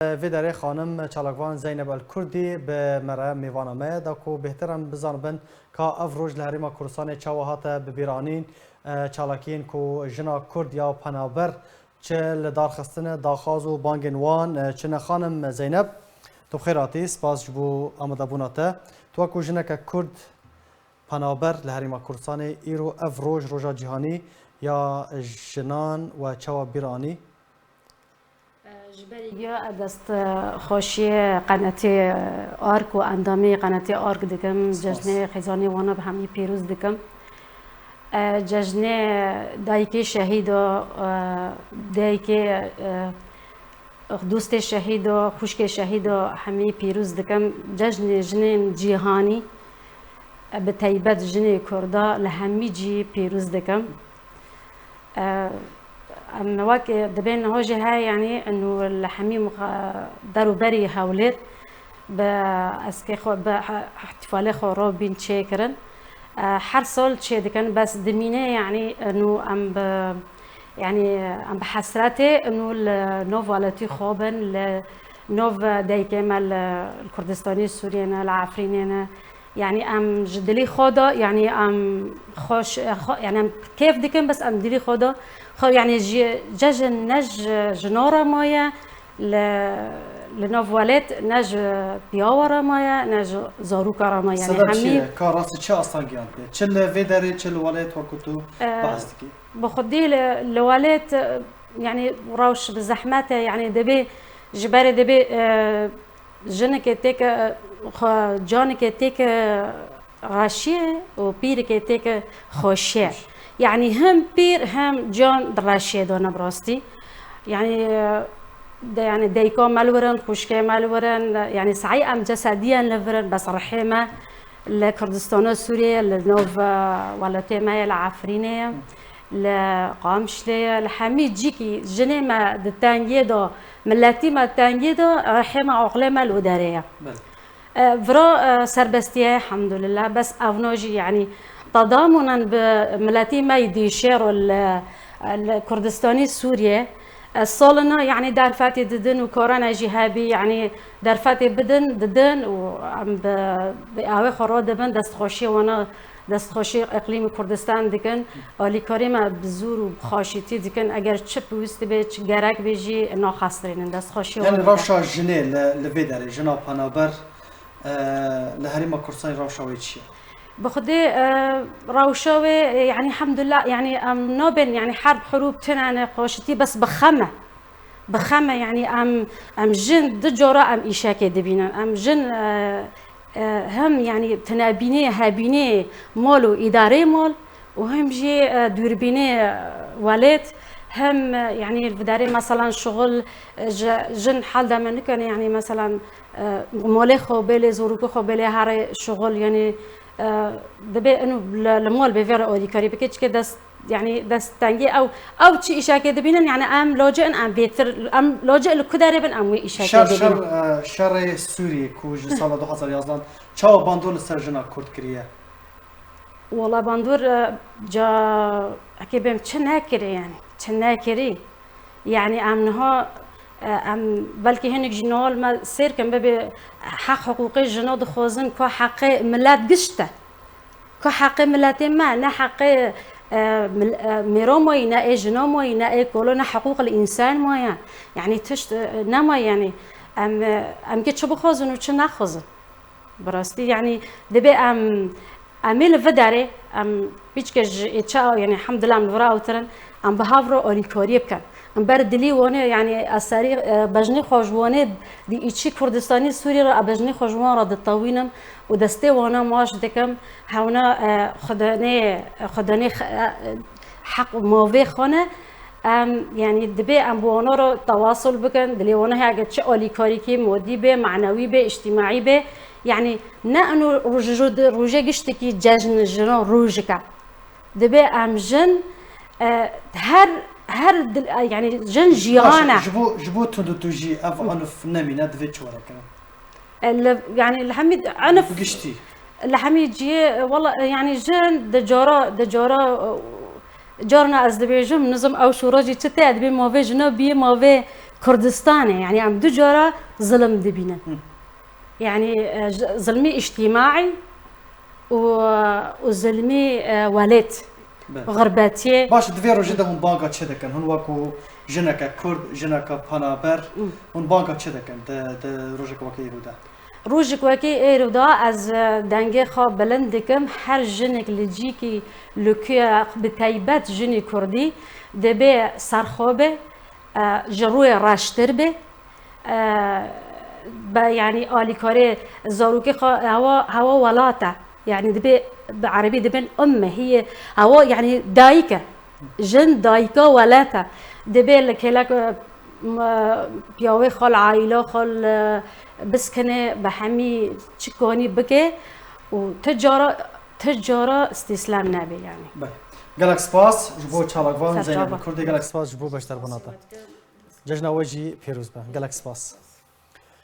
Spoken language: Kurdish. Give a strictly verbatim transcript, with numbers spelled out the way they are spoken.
Vê derê xanim çalakvan Zeynep El Kurdî bi me re mêvana me ye, da ku bêhtir em bizanibin ka ev roj li Herêma Kurdistanê çawa hate bibîranîn, e, çalakiyên ku jina Kurd ya penaber çi li dar xistine, daxwaz û bangên wan, e, çi ne. Xanim Zeynep, tu bi xêr hatî, spas ji bo amadebûna te. Tu wekû jineke Kurd penaber li Herêma Kurdistanê îro ev roj, roja cîhanî ya jinan we çawa bîr anî? Ji berî giya ez dest xweşiyê qenetê ARK û endamê qenetê ARK dikim. Spas. Cejnê xêzanê wana bi hemî pîroz dikim. E, cejnê dayikê şehîda, e, dayikê, e, dostê şehîda, xwişkê şehîda hemî pîroz dikim. Cejnê jinên cîhanî, e, bi teybet jinê Kurda li hemî cî pîroz dikim. E, em wek, e, dibên niha jî heye, yanî, û li hemî mixa-, der û berî Hewlêr bi eskê xwe, bi he-, îhtîfalê xwe re bîn çêkirin. E, her sal çê dikin, bes dimîne, yanî, nû em bi, yanî, em bi hesretê nû li nov welatî xwe bin, li nov dayikê me li Kurdistanê Sûriyê ne, li Efrînê ne. Yanî em ji dilî xwe de, yanî em xweş, xwe, yanî em kêf dikin, bes em dilî xwe de, xwe, yanî ji, cejin ne ji, ji nora maye, li, li nav welêt ne ji piyawa re maye, ne ji zaroka re maye. Yanî Sebep çi hemî ye? Ka rastî çi asan giyan pê? Çi li vê derê, çi li welêt wekû tu E, behs dikî? Bi xwedî li, li welêt, e, yanî rewş bi zehmet e, yanî dibê, ji berê dibê, e, jinekê têke, e, xwe, canekê têke reşiyê û pîrekê têke xweşiyê. Xweş. Yanî hem pîr hem can di reşiyê de ne bi rastî. Yanî, e, de, yanî dayika me li wir in, xwişkê me li wir in, yanî sahî em cesediyen li vir in, bes rihê me li Kurdistana Sûriyê, li nav, e, welatê me ye, li Efrînê ye, li Qamişlê ye, li hemî cîkî jinê me di tengiyê de, miletî me di tengiyê de, rihê me, aqilê me li wê derê ye. Belê. E, vira, e, serbestî ye, elhamdulillah, bes evna jî, yanî, tedamûnen bi miletî me yî dîşêro li, li Kurdistanî Sûriyê, e, salina, yanî, derfetê didin û karane jî hebî, yanî, derfetê bidin, didin û em bi, bi awê xwe radibin, destxweşiyê wana, destxweşî îqlîmê Kurdistan dikin. Alîkarî me bi zûr û bi xweşîtî dikin. Eger çi pêwîst dibe, çi gerek be jî naxestirînin. Destxweşî wan dikin. Yanî rewşa jinê li, li vê derê, jina penaber, e, li Herêma Kurdistanê rewşa wê çi ye? Bi xwedê, e, rewşa wê, e, yanî hemdulillah, yanî em nabên, yanî herb, hurûb tune ne, xweşitî bes bi xem e. Bi xem e, yanî em, em jin du cara em îşekê dibînin. Em jin, e, e, hem, yanî tinebînê, hebînê mal û îdareyê mal û hem jî, e, dûrbînê, e, welêt, hem, e, yanî li vê derê meselan şixul, e, ji, jin hel de me nikene, yanî meselan, e, malê xwe bêlê, zorokê xwe bêlê herê şixul, yanî, e, dibê ino li, li mal bê vê re alîkarî bike, çike dest, yanî dest tengî ew, ew çi îşekê dibînin, yanî em lacê in, em bêtir, em lacê li ku derê bin, em wê îşekê Şer, şer, dibînin. E, şerê Sûriyê ku ji sala du hazar yazdan çawa bandor li ser jina Kurd kiriye? Wala bandor, e, ca, ekê bêm çi nekirî, yanî çi nekirî. Yanî em niha, e, em belkî hinek jî nal me sêr kin, bibê heq hiqûqê jina dixwazin, ku heqê milet gişt e. Ku heqê miletê me, ne heqê, e, mil-, e, mêro mayî, ne ê jina mayî, ne ê kolo, ne hiqûq li însan maye. Yanî tişt, e, nemaye, yanî em, e, em kê çi bixwazin û çi nexwazin. Bi rastî, yanî, dibê em, em ê li vê derê, em pîçke ji ê çi, yanî, hemdillah, em li vir awtirin, em bi hev re alîkariyê bikin. Em ber dilî wan ê, yanî, ez serî, e, bejnê xwe ji wan ê di îçî Kurdistanî Sûriyê re, ez bejnê xwe ji wan re ditewînim û destê wan e maç dikim. Hewna, e, xwedanê, xwedanê xe-, e, heq û mavê xwe ne. Em, yanî, dibê em bi wana re tewasul bikin, dilê wana heye, eger çi alîkarîkî modî be, manewî be, îctîmaî be, yanî, ne ino roj-, roj-, rojê giştikî cejn jinan rojik e. Dibê em jin, e, her, her dil, e, yanî, jin jiyan e. Baş e, ji bo, ji bo tundûtûjî ev anûf nemîne, divê çi were kirin? E, li, yanî li hemî enif Giştî. Li hemî cihê, e, wela, e, yanî jin di cara, di cara, e, carna ez dibêjim, nizim ew şûra jî çi te, dibê mavê jina bî, mavê Kurdistanê, yani em du cara zilim dibînin. Hı. Yani, e, j-, zilmî îctîmaî û, û zilmî, e, welêt, Be. Xirbetiyê. Baş, di vê rojê de hûn banga çi dikin? Hûn wekû jineke Kurd, jineke penaber, Hı. hûn banga çi dikin di, di rojek wekî îro de? Rojek wekî êro de ez, e, dengê xwe bilind dikim. Her jinek li cîkî li ku ye, bi teybet jinê Kurdî, dibê serxwe be, e, ji rûyê reştir be. E, be, yanî alîkarê zarokê xwe hewa, hewa welat e. Yanî dibê bi erebî dibin umme, hiyê hewa, yanî dayik e. Jin dayika welat e. Dibê li kêlek, e, m-, piyawê xwe li aîla xwe li biskine, bi hemî çi kanî bike û ti cara, ti cara stîslem nebe yanî. Belê. Gelek spas ji bo çalakvan Ser Zeynep çava. Kurdê, gelek spas ji bo beşdarbûna te. Cejna we jî pêroz be. Gelek spas.